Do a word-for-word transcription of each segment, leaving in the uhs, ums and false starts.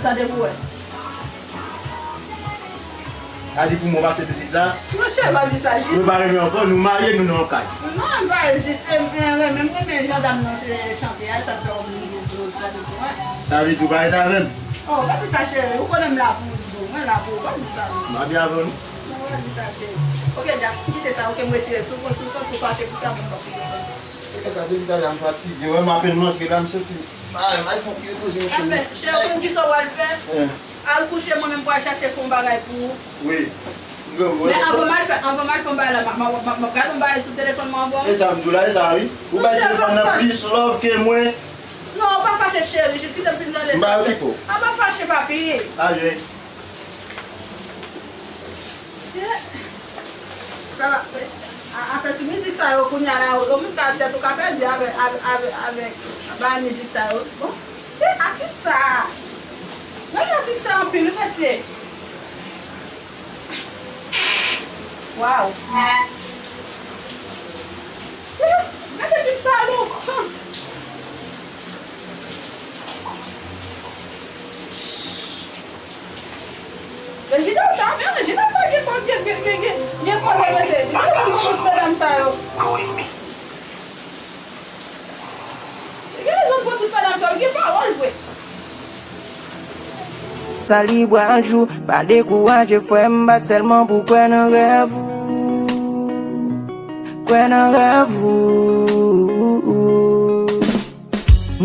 Tande pou wè. A di pou mwen pase mizik sa. Monchè, pa di sa jis. Nou pa renmen ankò, nou marye, nou nan yon kay. Non, m pa jis, e, e, renmen, m renmen jan dam nan ch-, chante a, sa fè w vin di w tande pou mwen. Sa vle di w pa rete avè m? Oh, pa di sa cheri, ou konnen m la pou ou, mwen la pou ou, pa di sa non. M pa byen avè w non. Non, pa di sa cheri. Ok, Jack, kite sa, ok, m retire sou, sou, sou, sou fache pou sa, mwen pa pou ou. Gade m talè a m fatige, wè m apèn rantre la, m santi m pa renmen, al fè yon ti repoze, monchè. Enben, cheri, ou konn kisa w pral fè? Eh. Al kouche, mwen menm pral chache fè yon bagay pou ou. Wi. Men anvan m al fè, anvan m al fè yon bagay la, m, m, m, m ap gade yon bagay sou telefòn mwen anvan. E sa m di w la, e sa wi. Ou bay telefòn nan plis love ke mwen. Non, ou pa fache cheri, jis kite m fin tande sa. M pa okipe w. A pa fache papi. A wi. Se, sa, a, afè ti mizik sa yo kounye a la, yo menm ka tèt ou ka pèdi avèk, avèk, avèk, avèk bagay mizik sa yo. Bon, se atis sa. Renmen atis sa anpil, wi, mesye. Waw. Se, gade klip sa, look. Rejinald sa, men Rejinald sa gen kòl, gen, gen, gen, gen, gen kòl, mesye. Li gen rezon pou tout medam sa yo. Li gen rezon pou tout medam sa yo, li gen pawòl vre. Sa li pral jou, pa dekouraje frè m, bat sèlman pou kwè nan rèv ou. Kwè nan rèv ou.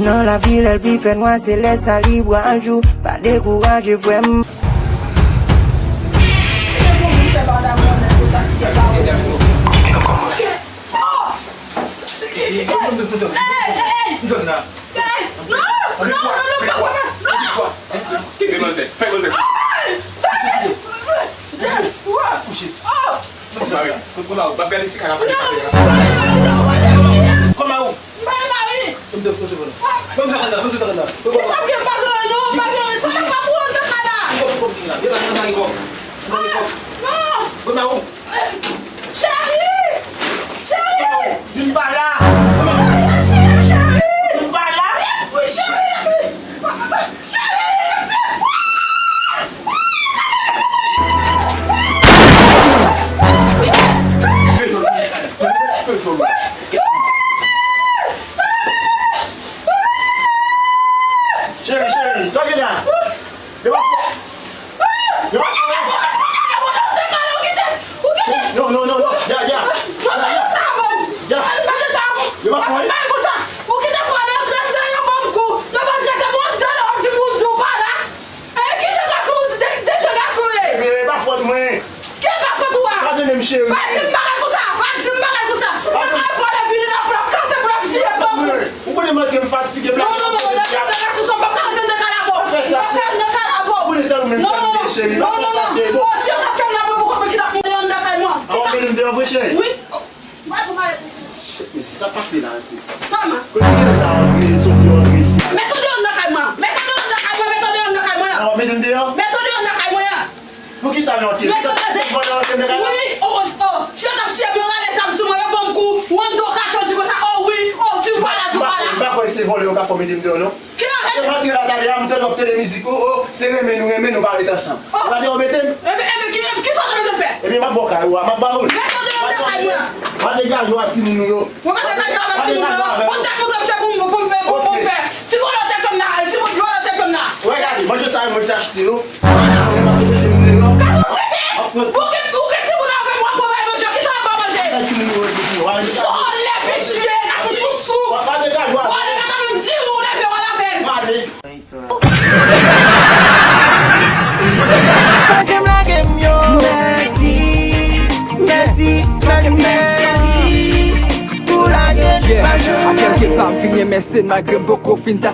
Nan lavi lè l pi fè nwa, se lè sa li pral jou. Pa dekouraje frè m. Kouche. Kòman ou? M ap gade si kaka pa gen kafè la. Kòman ou? M pa gen mari. Ban m sot anndan, ban m sot anndan. Kisa m gen, m pa gen anyen non, m pa gen anyen. Sa pa pou antre kay la. Gen kòb, gen kòb, gen kòb. Gen kòb, gen kòb. Non. Ban m ou. Cheri! Cheri! Di m pa la. Cheri, cheri! Di m pa la. Wi, cheri! Cheri! Cheri, cheri, sa w gen la? Yo pa fè. Yo pa fè. Non, non, non, non. Ya, ya. Ya, ya. Ya. Yo pa fè. Ou kite frè m antre m nan yon banm kou. Yo pa fè. Mèt yo tande. Wi, o, o, o, si yo t ap tiye m, yo rale zam sou mwen, yo ban m kou, w ande w kache, w di konsa, o wi, o, di w pa la, di w pa la. M pa kwè se vòlè yo ka fè w mete m deyò, non. Kilè w Se mwen ki la talè a, m te lòk tele mizik ou, o, se renmen nou renmen, nou pa ret ansanm. Ou pa deyò mete m? Ebyen, ebyen, ki, kisa w te bezwen fè? Ebyen, m ap ba w kay ou a, m ap ba ou l. Mèt yo deyò de kay mwen. Pa degaje w ak timoun ou yo. Mwen pa degaje avèk timoun nan. Bon, chèf, montre m chèf pou m, pou m, pou m, pou m fè. Si vòlè w te jwenn la, si vòlè w te jwenn la. Wè, gade, manje sa yo mwen te achte yo. Mwen pa se mete m deyò. Gade, ou prete? Ou gen, ou gen timoun avè m, w ap pran manje, kisa w ap ba manje? Vòlè, visye, gate sousou. Vòlè, gate menm di ou leve w al avè l. Mèsi, mèsi, mèsi, mèsi pou lage. Yeah, a kèlke pa m fin renmen sèn malgre m poko fin satisfè.